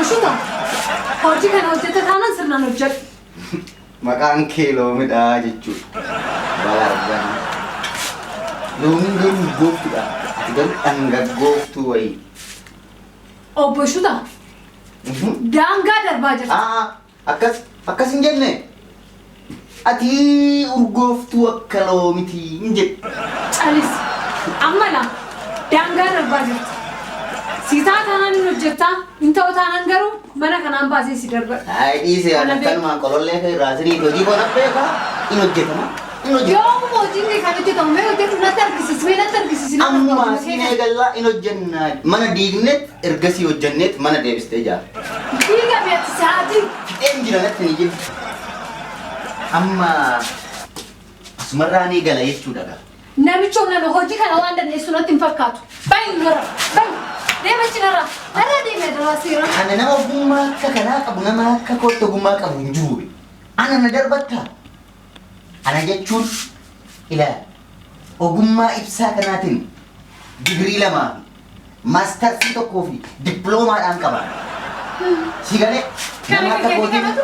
Oshuta, hojii kana hojjete taanaan sirnaan hojjedhu. Maqaan kee loomidha jechuudha. Balaa argan. Loomiin garuu urgooftuudha. Ati garuu dhangaggooftuu wayii. Obbo Shuta, daangaa darbaa jirta. Aa, akkas akkas hin jenne. Ati urgooftuu akka loomitii hin jedhe. Calis. Amma laa daangaa darbaa jirta. Siitaa taanaan hin hojjettaa, hin ta'u taanaan garuu mana kanaan baasee si darbadha. Ay dhiise Kana beeku. akkanumaan qolollee kee irraa sirii hojii koo nan beekaa hin hojjetama. Hin hojjetama. Yoomuma hojiin kee kan hojjetamu mee hojjedhu natti argisiisi mee natti argisiisi natti Amma argisiisi. siin eegallaa hin hojjennaa. Mana diignet ergasii hojjenneet mana deebistee ijaarta. Diiga beekti sa'aatii. Fixeen jira natti ni jiru. Amma asumarraa ni gala jechuudha gaa. Namichoo nana hojii kana waan dandeessu natti hin fakkaatu. Bayi nurra bayi deema cinarra irra deeme daraa seera. Ana nama ogummaa akka kanaa qabu nama akka kootti ogummaa qabu hin jiru. Ana na darbattaa? Ana jechuun ilaali ogummaa ibsaa kanaatiin digirii lamaa fi maastarsii tokkoo fi dippiloomaadhaan qaba. Si galee Kana nama akka keetii kootii kanatu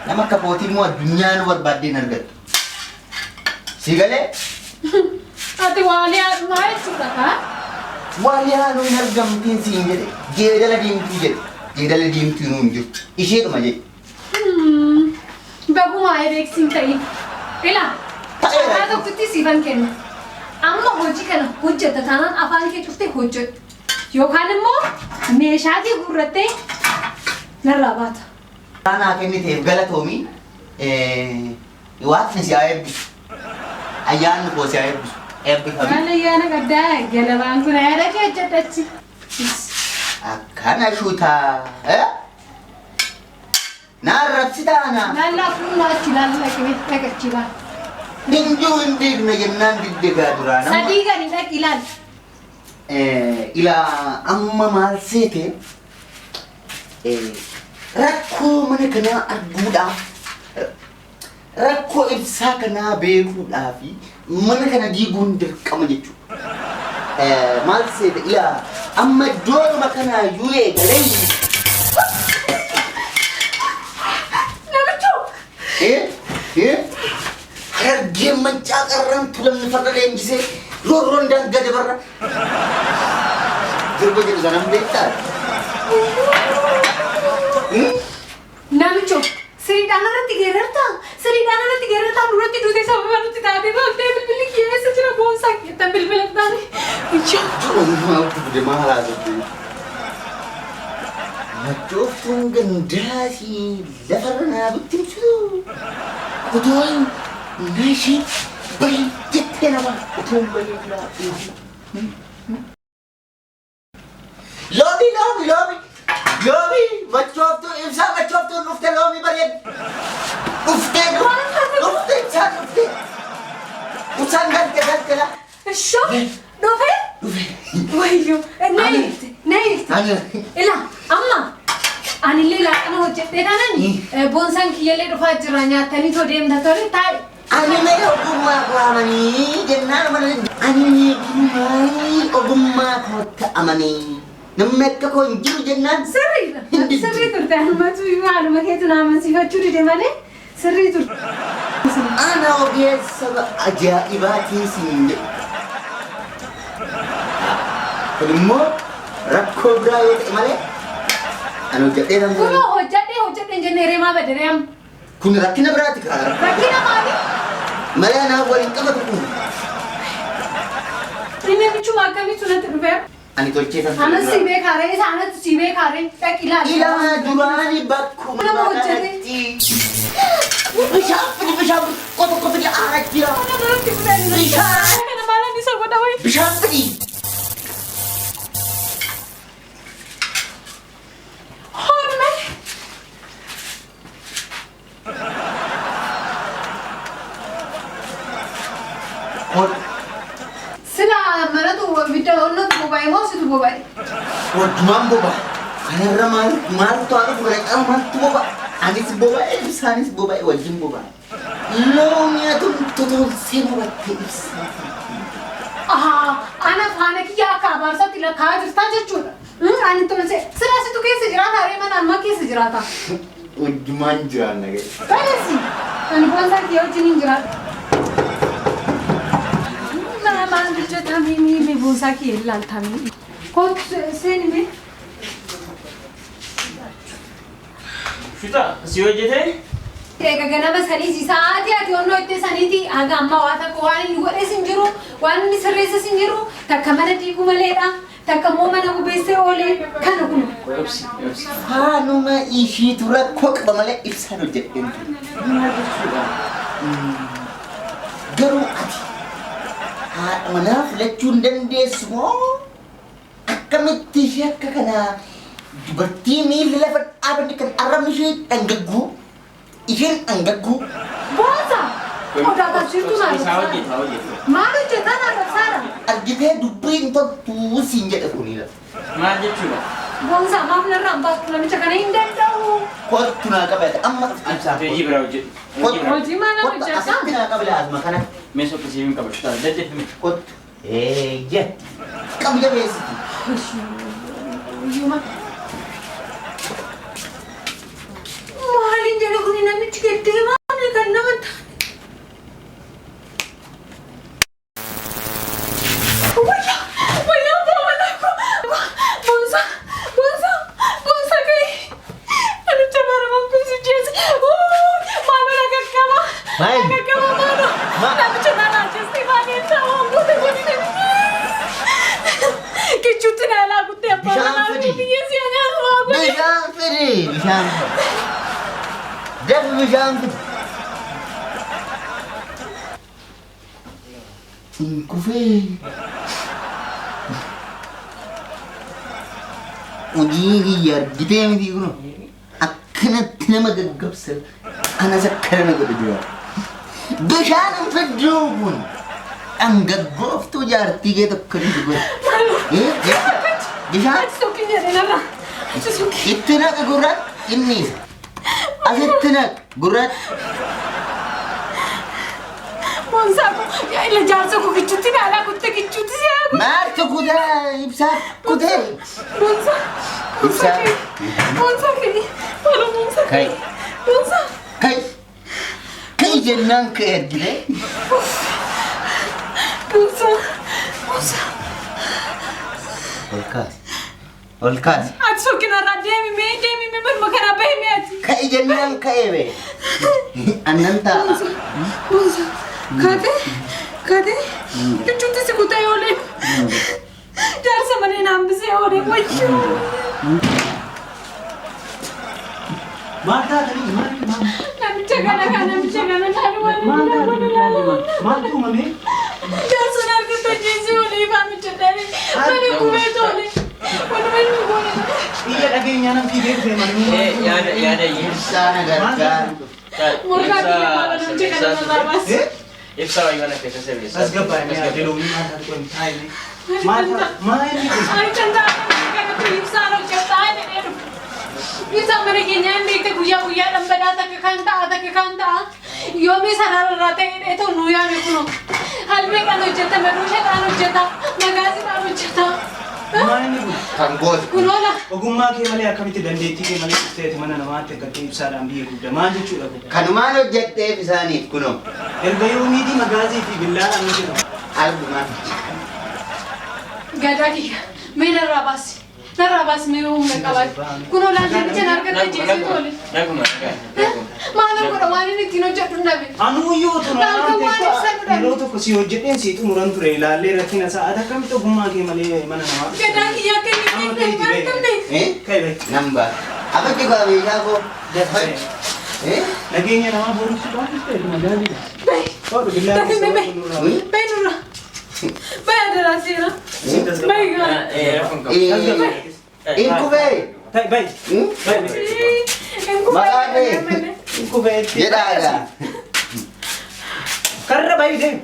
nama akka kootii immoo addunyaa nu barbaaddee hin argattu. Si galee ati waalii haadhumaa jechuudha kaa. Waaliyaa nu hin argamtiin siin jedhe jeedala diimtuu jedhe jeedala diimtuu nu hin jirtu isheedhuma jedhe. Bagumaa ebeeksiin ta'in. Ilaa Ta'eera. carraa tokkotti siifan kenna. Amma hojii kana hojjetta taanaan afaan kee cuftee hojjedhu. Yookaan immoo meeshaa kee guurrattee narraa baata. Naa kenniteef galatoomii waaqni si haa eebbisu. Ayyaanni koo si haa eebbisu. Eebbifami. Maal ayyaana qabdaa galabaan kun ayyaana kee hojjedhachi. Akkana shutaa. Na arrabsitaa ana. Laallaa fuulaa achi laallaa dhaqee dhaqachi laal. Hin jiru hin diigna jennaan didde gaa duraa nama. Sadii gadi dhaqi laal. Ilaa amma maal seete rakkoo mana kanaa arguudhaaf rakkoo ibsaa kanaa beekuudhaaf mana kana diiguun dirqama jechuudha. Maal seete ilaa amma iddoodhuma kanaa iyyuu eegalee Namichoo! Harargeen mancaa qarran tulamni farda leenjisee roorroon daangaa dabarra. Sirba jedhu sanan beektaa? Namichoo! Siriidhaan irratti geerartaa? Siriidhaan irratti geerartaa duratti duutee sababa nutti taatee toltee bilbilli kiyya eessa jira boonsaa jettan bilbila taane. Ijoo! Maaltu fide maal haasofte? Machooftuun gandaasii lafarra naa bittimsitu. Otoo nashii bahi jettee nama otoo hin bahin duraa eeguu. Loomi loomi loomi loomi machooftuun ibsaa machooftuun dhufte loomi bareed dhuftee dhufte ibsaan dhufte ibsaan galte galte la Ishoo! Dhufe? dhufe. Wayyo! Na hiikte! Na hiikte! Ani Ilaa amma anillee laaqana hojjedhee taanani boonsaan kiyyallee dhufaa jira nyaatanii too deemta tole taa'i. Ani mee ogummaa koo amanii jennaan mana ani mee durumaa ogummaa kootti amanii namni akka koo hin jiru jennaan Sirriidha. Hin diddu. Sirrii turte anumatu haaluma keetu na amansiifachuu dide malee sirrii turte. Ana ogeessa ajaa'ibaatiin siin jedhe. Kun immoo rakkoo biraa yoo ta'e malee ani hojjedhee nan Kunoo hojjedhee hojjedhee hin jenne reemaa bade reem. Kun rakkina biraati kaa. Rakkina maali? Malee anaaf waliin qabatu kun. Inni namichuma akkamiitu natti dhufeera? Ani tolchee san Anas si beekaa ree isa anatu si beekaa ree dhaqi ilaali. Ilaa duraani bakkuma Nama hojjete. kanatti. Bishaan fidi bishaan fidi qoto qoto fidi aara jira. Kana natti dhufeera. Bishaan. Kana maalan isa godha wayi. Bishaan fidi. Horme. Hod Sila manatu ibidda onnatu boba'e moo situ boba'e? Hoddumaan boba'a. Kanarra maal maaltu haa dhufu kana caalu maaltu boba'a? Anis boba'e ibsaanis boba'e wajjin boba'a. Loomii atumtu tolsee mobattee ibsaa. Ahaa, ana faana kiyya akka abaarsaatti lakkaa'aa jirtaa jechuudha. Ani tolche sila situ keessa jiraata aree mana ammaa keessa jiraata. Wajjumaan jiraanna ga'e. Baay'eesi. Ani boonsaa kiyya wajjin hin jiraadhu. Maal hojjetamii mee boonsaa kiyya ilaaltamii. Kootu seeni mee. Shuta si hojjetee? Egaa ganama saniiti sa'aatii ati onnoo itti saniiti haga ammaa waa takka waan inni godhes hin jiru waan inni sirreesses hin jiru takka mana diiguu maleedha takka immoo mana gubeessee oolee kana kun. Obsi obsi. Faanuma ishiitu rakkoo qaba malee ibsaan hojjedheen ture. Maal jechuudha? Garuu ati haadha manaa filachuu hin dandeessu moo akkamitti ishee akka kanaa dubartii miilli lafa dhaabanni kan arrabni ishee dhangagguu isheen dhangagguu Boonsaa! Odaa tolchituu maal Isaa hojjeta hojjeta. Maal hojjetaa naa qabsaadha? Argitee dubbii hin toltuu siin jedhe kunila. Maal jechuudha? Boonsaa maaf narraa hin baastu namicha kana hin danda'u. Kottu naa qabata amma ibsaa. Hojii biraa hojjedhu. Hojii biraa. Hojii maal Kottu hojjetaa? asitti naa qabila asuma kana. Mee sokka siif hin qaba. Shuta daddafime. Kottu. Eeyya. Qabu jabeessiti. Iyyuma. Maaliin jedhe kuni namichi gaddee maali kan nama taane? Wayyaa! Wayyaa abbaa koo! Boonsaa! Boonsaa! Boonsaa ka'e! Namicha baaramaan kun si jeese! Maaloo na qaqqaba! Maal? Na qaqqaba maaloo! Namicha na raajeste maaliin ta'uu goota godhi namichi! Kichuutti na alaa guttee abbaa Bishaan manaa fidi. biyya si nyaatu waa godhe! Bishaan fidi. Bishaan fidi. Dafi bishaan fidi. Hin kufee. Hojii kiyya argitee miti kunoo. Akkanatti nama gaggabsa. Anas akkana na godhe jira. Bishaan hin fidduu kun. Dhangaggooftuu jaartii kee tokko ni godhe. Bishaan Achi sokki jedhe narraa! Achi sokki! itti naqi gurratti inni asitti naqi gurratti. Boonsaa koo! Yaa ila jaarsa koo kichuutti na alaa guttee kichuutti si haa godhe! Maaltu kutaa ibsaa kutee? Boonsaa! Boonsaa Ibsaa. kee! Boonsaa kee! Maaloo boonsaa Kai. kee! Boonsaa! Kai. Kai jennaan ka'e argitee. Boonsaa! Boonsaa! Ol kaasi. Ol kaasi. Ati sokki narraa deemi mee deemi mee manuma kanaa bahi mee ati! Kai jennaan ka'e bee. Annan taa'a. Boonsaa! Kaatee! Kaatee! Kichuutti si kutee oolee! Jaarsa malee na hambisee oolee wayyoo! Maal taatanii? Maal maal Namicha kana kan namicha kana laalu waan maal inni laalu laalu. maaltu uumame? Jaarsa na argate jeesii oolee ifaan hojjetanii mana gubee toole. Walumaa inni goone. Iyya dhageenyaa nan fiigee dhufe malee. Yaada yaada Ibsaa na gargaaru. Morkaa kiyya maala namicha kana narraa baase. Ibsaa wayii mana keessa sirreessa. Tasgabbaa'ee adeeloomii maal taatu kun taa'ee maal maal inni kun? Ani kan taa'an kanatti ibsaan hojjetaa jedhee dhufe. Ibsaan mana keenyaa hin beekte guyyaa guyyaadhaan badaa takka kan ta'a takka kan ta'a. Yoomii sanarraa ta'e dheetoo nuu yaame kunoo. Halmeedhaan hojjeta, madooshaadhaan hojjeta, magaasiidhaan hojjeta. Maal inni kun? Kan goote. Kunoola. Ogummaa kee malee akkamitti dandeettii kee malee dhufteeti mana namaatti akkatti ibsaadhaan biyya guddaa maal jechuudha kun? Kanumaan hojjedheef isaaniif kunoo. Erga yoomiitii magaazii fi billaadhaan hojjetama. Argumaan. Gadaa kiyya mee narraa baasi. Narraa baasi mee humna qabaate. Kunoo laal namicha na argatte jeesee toole. Naguma nagaa. Maalan godha waan inni ittiin hojjedhu hin dhabe. Anuu yoo tun Maal kan waan ibsan dhabe. yeroo tokko si hojjedheen si xumuran ture ilaallee rakkina sa'aat akkamitti ogummaa kee malee mana namaa. Gadaa kiyya akka inni hin beekne maal qabne. Kai bai. Nan ba'a. Abatti koo meeshaa koo. Eh? Nageenya namaa boruuf dhufte magaazii. Bahi. Hodhu billaa Dafi mee bahi. Bahi nurra. Bahi adaraa seera. Bahi gaa. Rakkoon qabu. In kufee. Tai bai. Bai. Maqaa kee. Kufeetti. Jedhaadha. Karra bahi deem.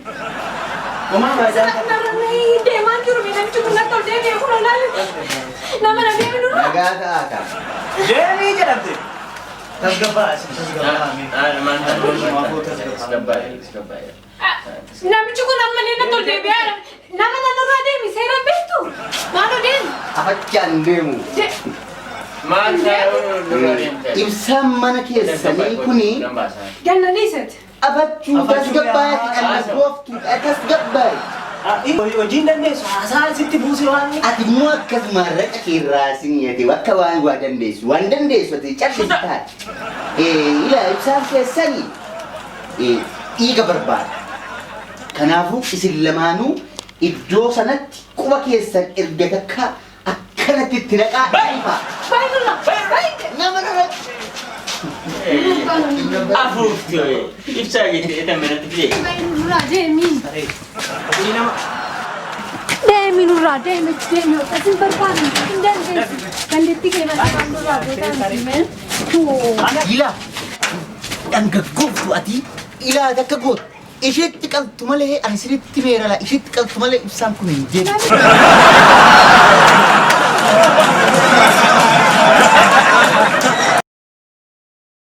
Homaa faayidaa qaba. Deemaa jiru namichi kun natti ol deebi'e kun olaale. Nama na deemi nurra. Nagaa ta'aa ta'a. Deemii jedhamte. Tasgabbaa isin tasgabbaa. Maal Tasgabbaa'e. Tasgabbaa'e. Namichi kun ammallee natti ol deebi'aa jira. Nama na nurraa deemi seera beektu. Maaloo deemi. Afachaan deemu. Maal taa'ee nurra deemte? Ibsaan mana keessanii kuni Gannaliisati. afachuu tasgabbaa'eeti dhangaggooftu tasgabbaa'e. Hojiin dandeessu haasaa sitti buuse waan. Ati immoo akkasuma raqa keerraa siniyate bakka waan waa dandeessu waan dandeessu ati callisii taate. Ilaa ibsaan keessanii dhiiga barbaada. Kanaafuu isin lamaanuu iddoo sanatti quba keessan erga takka akkanatti itti naqaa dhiifaa. Baay'inurraa. Baay'ee. Nama irratti. Afuuftu ibsaa jettee eetan manatti fide. Baay'inurraa deemi. Hojii nama. Deemi nurraa deemi deemi asin barbaadu hin dandeessu. Dandeettii kee malee waan nurraa gootaan himeen. Ilaa dhangaggooftu ati ilaa takka gootu. Isheetti qaltu malee ani sirriitti meerala isheetti qaltu malee ibsaan kun hin deemu.